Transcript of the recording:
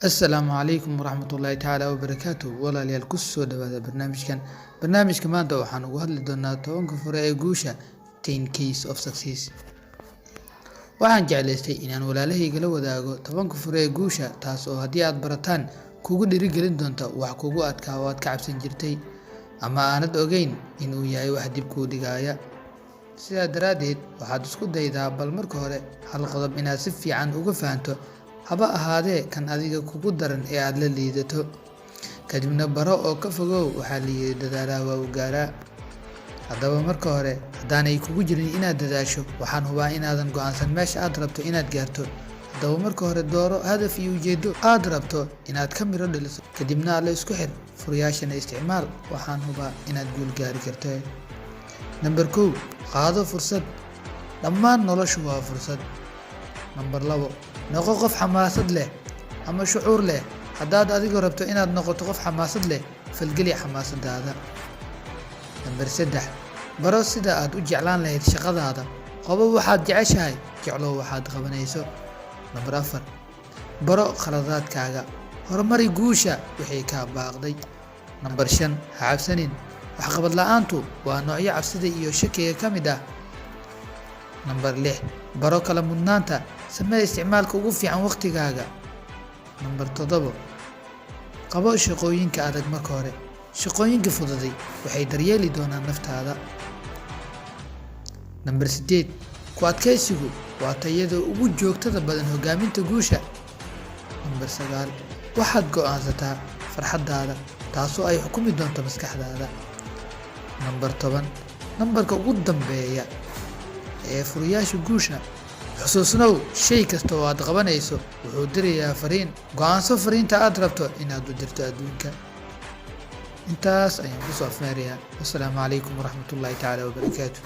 Asalaamu calaykum waraxmatullaahi tacaala wabarakaatu. Walaalayaal, ku soo dhawaada barnaamijkan. Barnaamijka maanta waxaan ugu hadli doonaa 10-ka fure ee guusha, 10 keys of success. Waxaan jeclaystay inaan walaalahayga la wadaago 10-ka fure ee guusha, taas oo haddii aad barataan kugu dhiirigelin doonta wax kugu adkaa oo aad ka cabsan jirtay ama aanad ogeyn in uu yahay wax dib kuu dhigaya. Sidaa daraaddeed, waxaad isku daydaa bal marka hore hal qodob inaad si fiican uga fahanto, haba ahaadee kan adiga kugu daran ee aad la liidato. Kadibna baro oo ka fogow. Waxaa la yidhi, "Dadaalaa waa uu gaaraa." Haddaba marka hore, haddaanay kugu jirin inaad dadaasho, waxaan hubaa inaadan go'aansan meesha aad rabto inaad gaarto. Haddaba marka hore dooro hadaf iyo ujeeddo aad rabto inaad ka miro dhaliso, kadibna alle isku xir, furayaashana isticmaal. Waxaan hubaa inaad guul gaari karto. Nambar 1, qaado fursad. Dhammaan noloshu waa fursad. Nambar 2, noqo qof xamaasad leh ama shucuur leh. Haddaad adigu rabto inaad noqoto qof xamaasad leh, falgeli xamaasadaada. Nambar 3, baro sida aad u jeclaan lahayd shaqadaada. Qabo waxaad jeceshahay, jeclow waxaad qabanayso. Nambar 4, baro khaladaadkaaga, horumari guusha wixii kaa baaqday. Nambar 5, ha cabsanin. Waxqabad la'aantu waa noocyo cabsida iyo shakiga ka mid ah. Nambar 6, baro kala mudnaanta. Samee isticmaalka ugu fiican waqtigaaga. Nambar 7, qabo shaqooyinka adag marka hore. Shaqooyinka fududay waxay daryeeli doonaan naftaada. Nambar 8, ku adkaysigu waa tayada ugu joogtada badan hogaaminta guusha. Nambar 9, waxaad go'aansataa farxaddaada, taasoo ay xukumi doonto maskaxdaada. Nambar 10, nambarka ugu dambeeya ee furayaasha guusha: xusuusnow, shay kasta oo aad qabanayso wuxuu dirayaa fariin. Go'aanso fariinta aad rabto inaad u dirto adduunka. Intaas ayaan kusoo afmeerayaa. Wasalaamu calaykum waraxmatullaahi tacaala wabarakaatu.